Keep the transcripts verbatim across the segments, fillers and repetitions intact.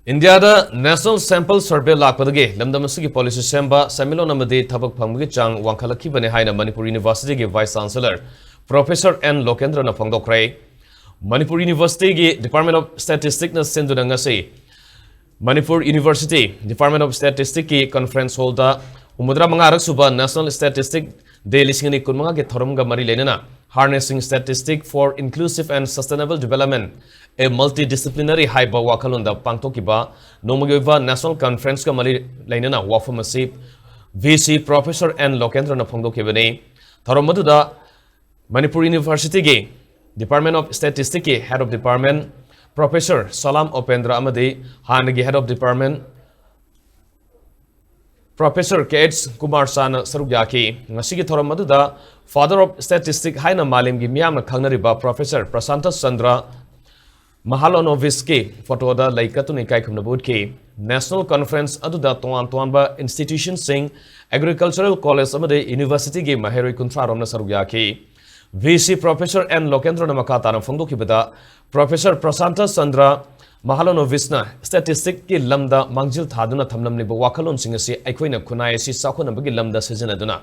ꯏꯟꯗꯤꯌꯥꯗ National Sample Survey ꯂꯥꯛꯄꯗꯒꯤ ꯂꯝꯗꯝ ꯑꯁꯤꯒꯤ ꯄꯣꯂꯤꯁꯤ ꯁꯦꯝꯕ, ꯁꯦꯟꯃꯤꯠꯂꯣꯟ ꯑꯃꯗꯤ ꯊꯕꯛ ꯐꯪꯕꯒꯤ ꯆꯥꯡ ꯋꯥꯡꯈꯠꯂꯛꯈꯤꯕꯅꯤ ꯍꯥꯏꯅ ꯃꯅꯤꯄꯨꯔ ꯌꯨꯅꯤꯚꯔꯁꯤꯇꯤꯒꯤ Vice Chancellor Professor N ꯂꯣꯀꯦꯟꯗ꯭ꯔꯅ ꯐꯣꯡꯗꯣꯛꯈ꯭ꯔꯦ꯫ Manipur ꯌꯨꯅꯤꯚꯔꯁꯤꯇꯤꯒꯤ Department of Statisticꯅ ꯁꯤꯟꯗꯨꯅ ꯉꯁꯤ Manipur university Department of Statisticꯀꯤ conference hallꯗ ꯍꯨꯝꯐꯨꯇꯔꯥ ꯃꯉꯥꯔꯛ ꯁꯨꯕ National Statistic Day ꯂꯤꯁꯤꯡ ꯑꯅꯤ ꯀꯨꯟꯃꯉꯥꯒꯤ ꯊꯧꯔꯝꯒ ꯃꯔꯤ ꯂꯩꯅꯅ Harnessing Statistics for Inclusive and Sustainable Development, a Multidisciplinary ꯍꯥꯏꯕ ꯋꯥꯈꯜꯂꯣꯟꯗ ꯄꯥꯡꯊꯣꯛꯈꯤꯕ ꯅꯣꯡꯃꯒꯤ ꯑꯣꯏꯕ National Conferenceꯀ ꯃꯔꯤ ꯂꯩꯅꯅ ꯋꯥꯐꯝ ꯑꯁꯤ VC Professor N ꯂꯣꯀꯦꯟꯗ꯭ꯔꯅ ꯐꯣꯡꯗꯣꯛꯈꯤꯕꯅꯤ꯫ ꯊꯧꯔꯝ ꯑꯗꯨꯗ ꯃꯅꯤꯄꯨꯔ ꯌꯨꯅꯤꯚꯔꯁꯤꯇꯤꯒꯤ Department of Statisticꯀꯤ Head of Department Professor ꯁꯂꯥꯝ ꯎꯄꯦꯟꯗ꯭ꯔ ꯑꯃꯗꯤ ꯍꯥꯟꯅꯒꯤ Head of Department Professor K H Kumar ꯁꯥꯅ ꯁꯔꯨꯛ ꯌꯥꯈꯤ꯫ ꯉꯁꯤꯒꯤ ꯊꯧꯔꯝ ꯑꯗꯨꯗ Father of Statistics ꯍꯥꯏꯅ ꯃꯥꯂꯦꯝꯒꯤ ꯃꯤꯌꯥꯝꯅ ꯈꯪꯅꯔꯤꯕ Professor ꯄ꯭ꯔꯁꯥꯟꯇ ꯆꯟꯗ꯭ꯔ ꯃꯍꯥꯂꯣꯅꯣꯚꯤꯁꯀꯤ ꯐꯣꯇꯣꯗ ꯂꯩ ꯀꯠꯇꯨꯅ ꯏꯀꯥꯏ ꯈꯨꯝꯅꯕ ꯎꯠꯈꯤ꯫ National Conference ꯑꯗꯨꯗ ꯇꯣꯉꯥꯟ ꯇꯣꯉꯥꯟꯕ institutionꯁꯤꯡ, Agricultural College ꯑꯃꯗꯤ Universityꯒꯤ ꯃꯍꯩꯔꯣꯏ ꯀꯨꯟꯊ꯭ꯔꯥ ꯔꯣꯝꯅ ꯁꯔꯨꯛ ꯌꯥꯈꯤ꯫ VC Professor N ꯂꯣꯀꯦꯟꯗ꯭ꯔꯅ ꯃꯈꯥ ꯇꯥꯅ ꯐꯣꯡꯗꯣꯛꯈꯤꯕꯗ, Professor ꯄ꯭ꯔꯁꯥꯟꯇ ꯆꯟꯗ꯭ꯔ ꯃꯍꯥꯂꯣꯅꯣꯚꯤꯁꯅ Statisticꯀꯤ ꯂꯝꯗ ꯃꯥꯡꯖꯤꯜ ꯊꯥꯗꯨꯅ ꯊꯝꯂꯝꯂꯤꯕ ꯋꯥꯈꯜꯂꯣꯟꯁꯤꯡ ꯑꯁꯤ ꯑꯩꯈꯣꯏꯅ ꯈꯨꯟꯅꯥꯏ ꯑꯁꯤ ꯆꯥꯎꯈꯠꯅꯕꯒꯤ ꯂꯝꯗ ꯁꯤꯖꯤꯟꯅꯗꯨꯅ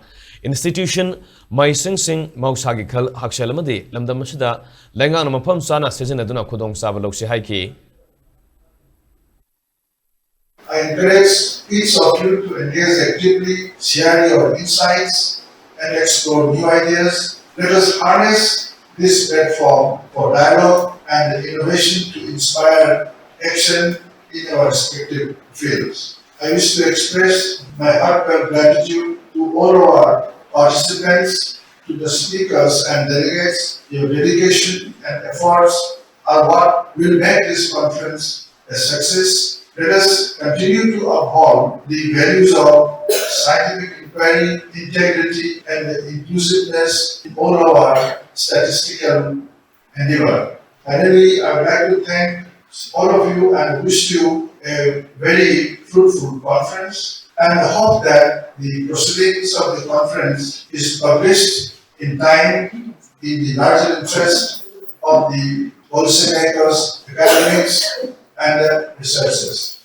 institution, ꯃꯍꯩꯁꯪꯁꯤꯡ, ꯃꯍꯧꯁꯥꯒꯤ ꯈꯜ, ꯍꯛꯁꯦꯜ ꯑꯃꯗꯤ ꯂꯝꯗꯝ ꯑꯁꯤꯗ ꯂꯩꯉꯥꯛꯅ ꯃꯐꯝ ꯆꯥꯅ ꯁꯤꯖꯤꯟꯅꯗꯨꯅ ꯈꯨꯗꯣꯡꯆꯥꯕ ꯂꯧꯁꯤ ꯍꯥꯏꯈꯤ꯫ I encourage each of you to engage actively, share your insights, and explore new ideas. Let us harness this platform for dialogue and innovation to inspire action in our respective fields. I wish to express my heartfelt gratitude to all our participants, to the speakers and delegates. Your dedication and efforts are what will make this conference a success. Let us continue to uphold the values of scientific inquiry, integrity, and inclusiveness in all our statistical endeavor. Finally, I would like to thank all of you and wish you a very fruitful conference and hope that the proceedings of the conference is published in time in the larger interest of the policymakers, academics, and the resources.